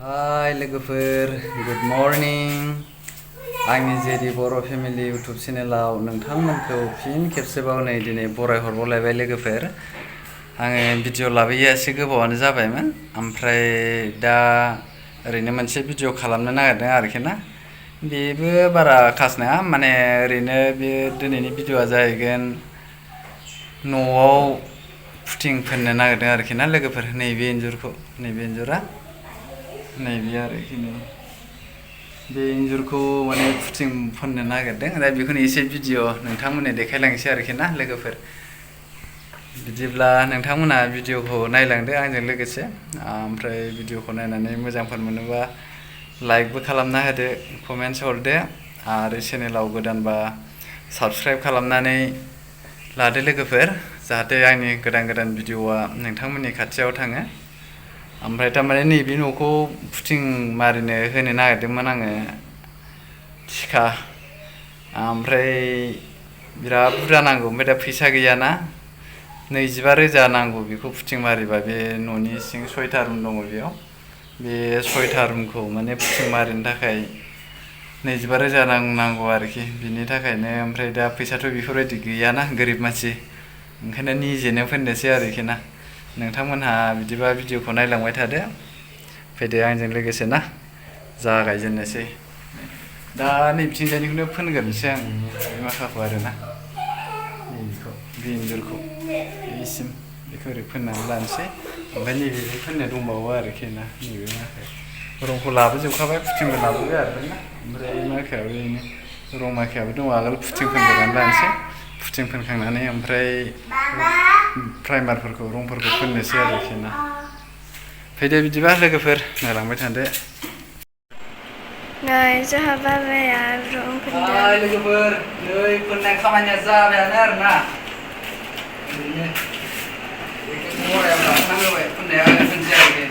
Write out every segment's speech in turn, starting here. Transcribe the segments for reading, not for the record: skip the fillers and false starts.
हाय लोगोफोर good morning आंनि जेरि बर' फेमिलि इउटुब चेनेलाव नोंथांमोनखौ फिन खेबसेबाव नै दिनै बरायहरबावलायबाय लोगोफोर आङो भिडिअ लाबोयैया एसे गोबावानो जाबायमोन ओमफ्राय दा ओरैनो मोनसे भिडिअ खालामनो नागिरदों आरोखि ना बेबो बारा खास नङा माने ओरैनो बे दिनैनि भिडिअआ जाहैगोन न'आव फुटिं फोननो नागिरदों आरोखि ना लोगोफोर नैबे इन्जुरा नैबे आरोखि बे इन्जुरखौ माने फुटिं फोननो नागिरदों दा बेखौनो एसे भिडिअ नोंथांमोननो देखायलांसै आरोखि ना लोगोफोर बिदिब्ला नोंथांमोना भिडिअखौ नायलांदो आंजों लोगोसे ओमफ्राय भिडिअखौ नायनानै मोजांफोर मोनोबा लाइकबो खालामना होदो कमेन्ट्स हरदो आरो चेनेलाव गोदानबा साबस्क्राइब खालामनानै लादो लोगोफोर जाहाथे आंनि गोदान भिडिअआ नोंथांमोननि खाथियाव थाङो ओमफ्राय थारमाने नैबे न'खौ फुटिं मारिनो होनो नागिरदोंमोन आङो थिखा ओमफ्राय बिराद बुरजा नांगौ ओमफ्राय दा फैसा गैयाना 25,000 नांगौ बेखौ फुटिं मारिबा बे न'नि सिं 6था रुम दङ बेयाव बे 6था रुमखौ माने फुटिं मारिनो थाखाय 25,000 नांगौ आरोखि बिनि थाखायनो ओमफ्राय दा फैसाथ' बेफोरबायदि गैयाना गोरिब मानसि ओंखायनो निजेनो फोननोसै आरोखि ना नोंथांमोनहा बिदिबा भिडिअखौ नायलांबाय थादो फैदो आंजों लोगोसे ना जागायजेननोसै दा नैबिथिंजायनिखौनो फोनग्रोनोसै आं बे माखाखौ आरोना नैबेखौ बे इन्जुरखौ बेसिम बेखौ ओरै फोननानै लानोसै ओमफ्राय नैबेजों फोननो दंबावो आरोखि ना नैबे माखाया रंखौ लाबोजोबखाबाय फुटिंबो लाबोबाय आरोना ओमफ्राय माखायाबो बेनो रं माखायाबो दङ आगोल फुटिं फोनग्रोनानै लानोसै फुटिं फोनखांनानै ओमफ्राय प्राइमारफोरखौ रंफोरखौ फोननोसै आरोखि ना फैदो बिदिबा लोगोफोर नायलांबाय थादो नै जोंहा बाबाया रं फोनदों हाय लोगोफोर नै फोननाय खामानिया जाबायानो आरोना ओरैनो बेखौ मरायाव लांना होबाय फोननाया फोनसै आरोखि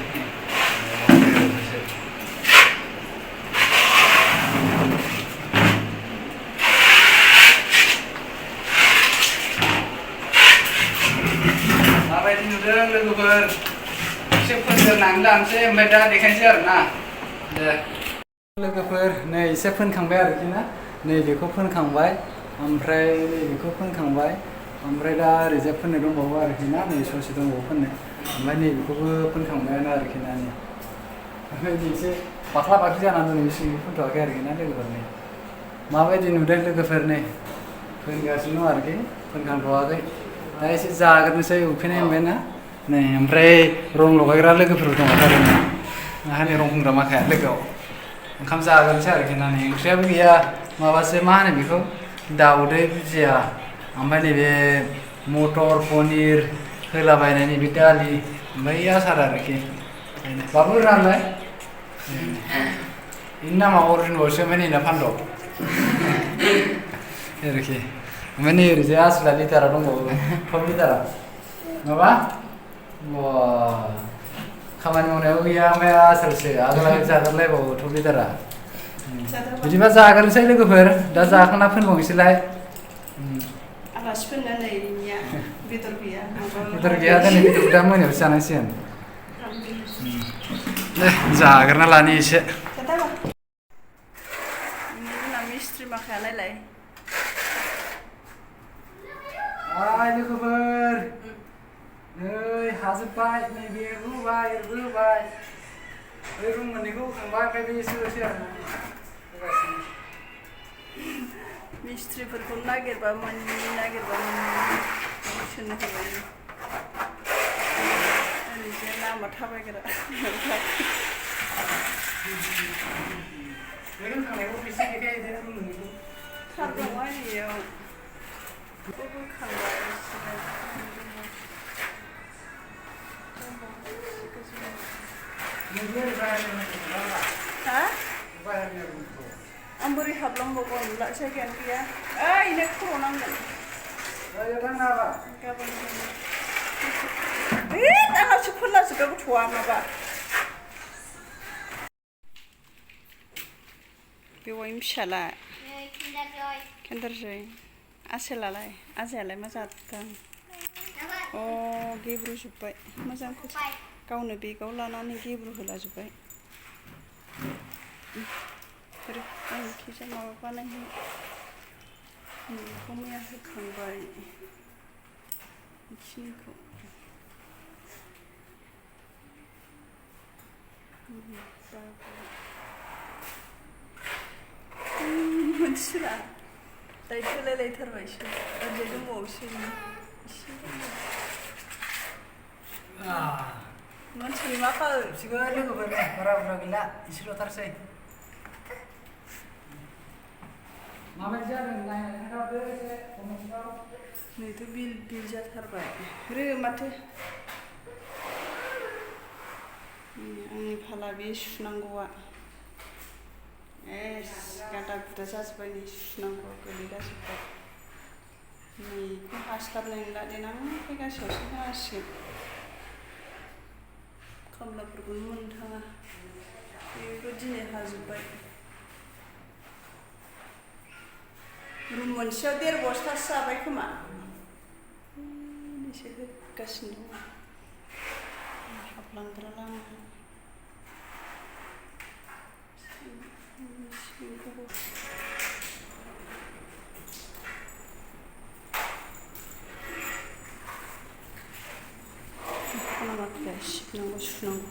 माबायदि नुदों लोगोफोर एसे फोनग्रोनानै लानोसै ओमफ्राय दा देखायनोसै आरोना दे लोगोफोर नै एसे फोनखांबाय आरोखि ना नैबेखौ फोनखांबाय ओमफ्राय नैबेखौ फोनखांबाय ओमफ्राय दा ओरैजाय फोननो दंबावो आरोखि ना नै ससे दंबावो फोननो ओमफ्राय नैबेखौबो फोनखांबायानो आरोखि ना नै ओमफ्राय एसे बाख्ला बाख्लि जानानै दं बेसिमबो फोनथ'वाखै आरोखि ना लोगोफोर नै माबायदि नुदों लोगोफोर नै फोनगासिनो दं आरोखि फोनखांथ'वाखै दा एसे जाग्रोनोसै उखैनाय मोनबाय ना नै ओमफ्राय रं लगायग्रा लोगोफोर दङ आरोना आंहा रं फोनग्रा माखाया लोगोआव ओंखाम जाग्रोनोसै आरोखि ना नै ओंख्रियाबो गैया माबासो मा होनो बेखौ दाउदै भुजिया ओमफ्राय नैबे मटर पनिर होलाबायनाय नैबे दालि ओमफ्राय आसार आरोखि बाबु रानलाय बेनि नामा अरजुनबावसो ओमफ्राय नैना फानद' आरोखि ओमफ्राय नै ओरैजाय आसोला लिटारा दंबावो टप लिटारा माबा बा खामानि मावनायाव गैया ओमफ्राय आसोलसो आगोल जागारलायबावो टप लिटारा बिदिबा जाग्रोनोसै लोगोफोर दा जाखांना फोनबावनोसैलाय आलासि फैनानै बेदर गैया दिनै बेदरखौ दा मोनायावसो जानांसिगोन दे जाग्रोना लानि एसे मिस्ट्रि माखाया नायलाय हाय लोगोफोर नै हाजोब्बाय नैबे होबाय होबाय बै रुम मोननैखौ होखांबाय ओमफ्राय बे एसेल'सै आरोना मिस्ट्रिफोरखौ नागिरबा मोनि सोनो होबाय ओरैजाय लामा थाबायग्रा थार दङ आंनियाव बोखांबाय हा आं बोरै हाबलांबावगोन जायगायानो गैया ओइ नो खर' नांगोन गाबोन आंनासो फोनलाजोब्बाय गथ'आ माबा बेवाइनि फिसाला किन्डार जय आसोलालाय आजायालाय मा जादों अ गेब्रुजोब्बाय मोजांखौ गावनो बेगाव लानानै गेब्रु होला जोब्बाय आंनि खिजा माबा बानायनो बेखौ मैया होखांबाय बेखिनिखौ मोनथिला दायथ'लायलायथारबायसो ओरैजाय दंबावोसो एसे मानसिनि मा बिसोरबो लोगोफोर बारा बुरजा गैला एसेल'थारसै माबायदि जादों नायनानै खोन्थाहरदो एसे कमेन्टफ्राव नैथ' बिल जाथारबाय माथो आंनि फाला बे सुनांगौआ गादा गुदा जाजोब्बाय नै सुनांगौआ गोलैगाजोब्बाय नैखौ हास्लाबनाय नंला देनां फैगासेयावसो होनांसिगोन खामलाफोरखौनो मोननो थाङा बेबो दिनै हाजोब्बाय रुम मोनसेयाव 1.5 बस्थासो जाबाय खोमा एसे होगासिनो दङ हाबलांग्रा लामा खालामाखै सिबनांगौ सुनांगौ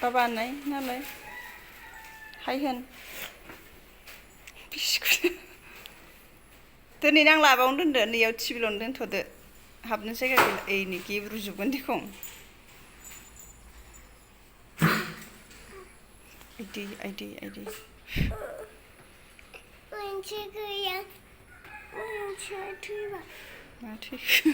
बाबा नाय नालाय हाय होन दिनै नांला बावनो दोनदो नैयाव टिभिलावनो दोनथ'दो हाबनो जायगा गैला नै गेब्रुजोबगोन दिखं आइदै मोनसे गैया मोनसेया थैबाय मा थैखो